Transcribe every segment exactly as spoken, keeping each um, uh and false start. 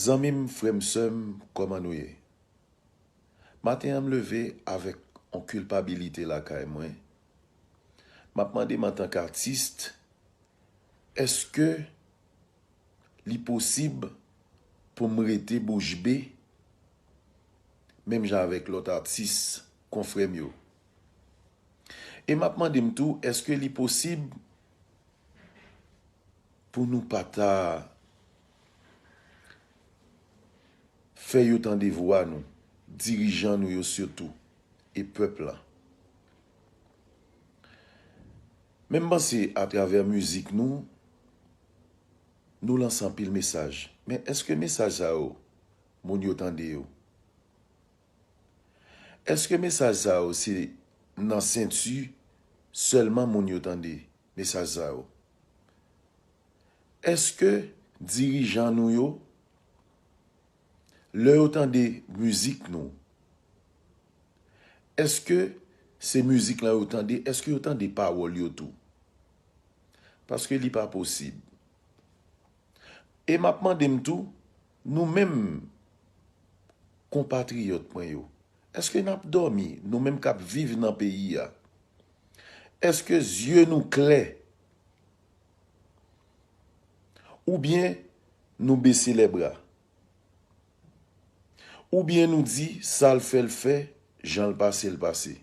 Zanmi m, frè m, sè m, kòman nou ye? Maten an, m leve avèk yon kilpabilite lakay mwen. M ap mande m antank atis, èske li posib pou m rete bouch be, menm jan avèk lòt atis konfrè m yo? E m ap mande m tou, èske li posib pou nou pa ta fè yo tande vwa nou, dirijan nou yo sitou, e pèp la? Men m panse atravè mizik nou, nou lanse anpil mesaj. Men èske mesaj sa yo, moun yo tande yo? Èske mesaj sa yo se nan senti sèlman moun yo tande mesaj sa yo? Èske dirijan nou yo, lè yo tande mizik nou, èske se mizik lan yo tande, èske yo tande pawòl yo tou? Paske li pa posib. E m ap mande m tou, nou menm konpatriyòt mwen yo, èske n ap dòmi, nou menm k ap viv nan peyi a? Èske zye nou klè? Oubyen nou bese lè bra? Oubyen nou di sa l fè l fè, jan l pase l pase?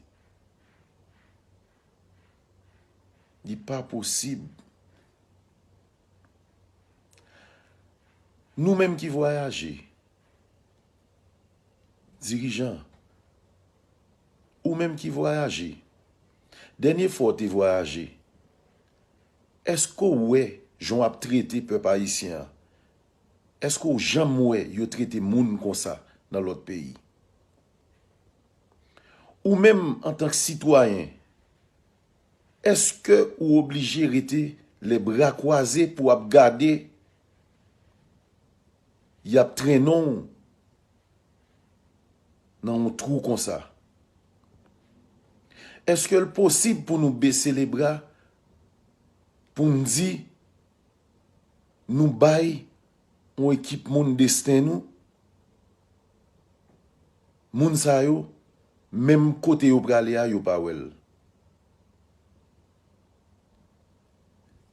Li pa posib. Nou menm ki vwayaje, dirijan, ou menm ki vwayaje, dènye fwa w te vwayaje, èske w wè jan w ap trete pèp ayisyen an? Èske w janm wè yo trete moun konsa nan lòt peyi? Ou menm, antank sitwayen, èske ou oblije rete lè bra kwaze pou w ap gade y ap trennen w nan yon twou konsa? Èske l posib pou nou bese lebra, pou n di nou bay yon ekip moun desten nou? Moun sa yo, menm kote yo prale a, yo pa wè l.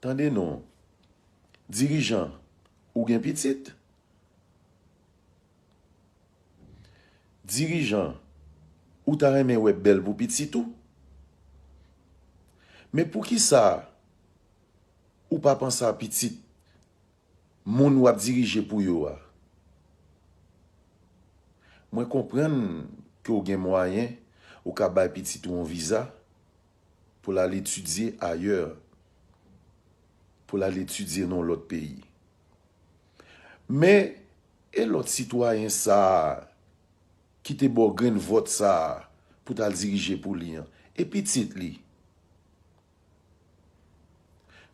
Tande non, dirijan, ou gen pitit? Dirijan, ou ta renmen wè bèl pou pitit ou? Men poukisa ou pa panse a pitit moun w ap dirije pou yo a? Mwen konprann ke w gen mwayen, ou ka bay pitit ou yon viza pou l al etidye ayè, pou l al etidye nan yon lòt peyi. Men, e lòt sitwayen sa a ki te ba w grenn vòt sa a pou t al dirije pou li an? E pitit li?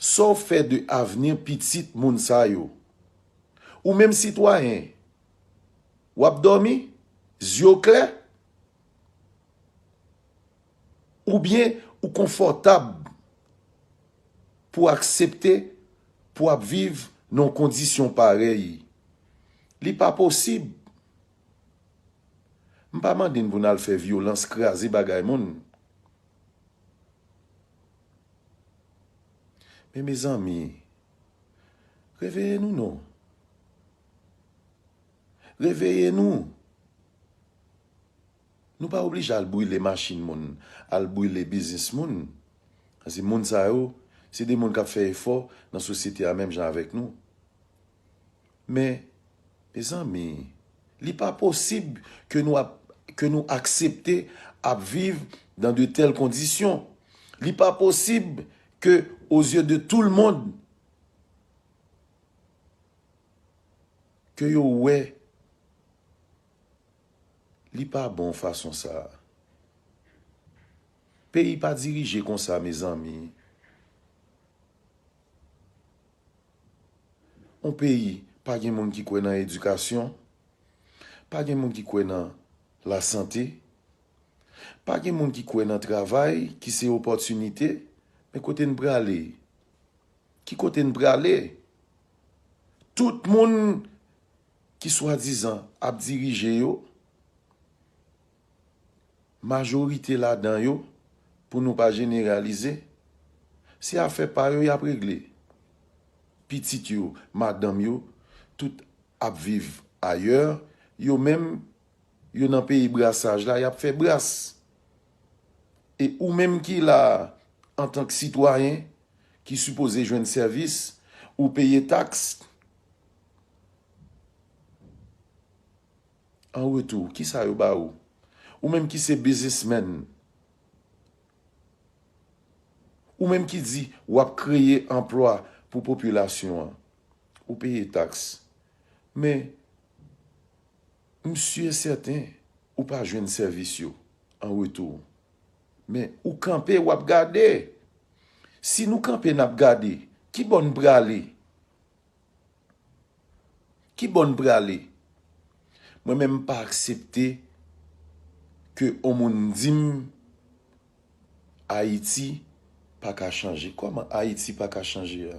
Sa w fè de avni pitit moun sa yo? Ou menm sitwayen, w ap dòmi, zye w klè? Oubyen ou konfòtab pou aksepte pou w ap viv nan yon kondisyon parèy? Li pa posib. M pa mande n pou n al fè vyolans, kraze bagay moun. Men mezanmi, reveye nou non. Reveye nou. Nou pa oblije al brile machin moun, al brile biznis moun. Paske moun sa yo, se de moun k ap fè efò nan sosyete a menm jan avèk nou. Men, mezanmi, li pa posib ke nou ap, ke nou aksepte ap viv dans de telles conditions. Li pa posib ke, aux yeux de tout le monde, ke yo wè li pa bon fason sa a. Peyi pa dirije konsa, mezanmi. Yon peyi, pa gen moun ki kwè nan edikasyon, pa gen moun ki kwè nan lasante, pa gen moun ki kwè nan travay, ki se opòtinite. Men kote n prale? Ki kote n prale? Tout moun ki swadizan ap dirije yo, majorite ladan yo, pou nou pa jeneralize, se afè pa yo y ap regle. Pitit yo, madanm yo, tout ap viv ayè, yo menm, yo nan peyi brasaj la, y ap fè bras. E ou menm ki la a, antank sitwayen, ki sipoze jwenn sèvis, ou peye taks, an retou, kisa yo ba ou? Ou menm ki se biznismenn, ou menm ki di w ap kreye anplwa pou popilasyon an, ou peye taks. Men, m si e sèten, ou pa jwenn sèvis yo an retou. Men, ou kanpe, w ap gade. Si nou kanpe, n ap gade, ki bò n prale? Ki bò n prale? Mwen menm, m pa aksepte ke on moun di m Ayiti pa ka chanje. Kòman Ayiti pa ka chanje a?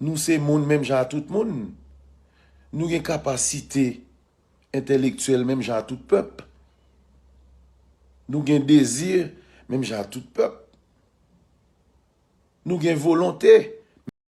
Nou se moun menm jan a tout moun. Nou gen kapasite entèlektyèl menm jan a tout pèp. Nou gen dezi menm jan a tout pèp. Nou gen volonte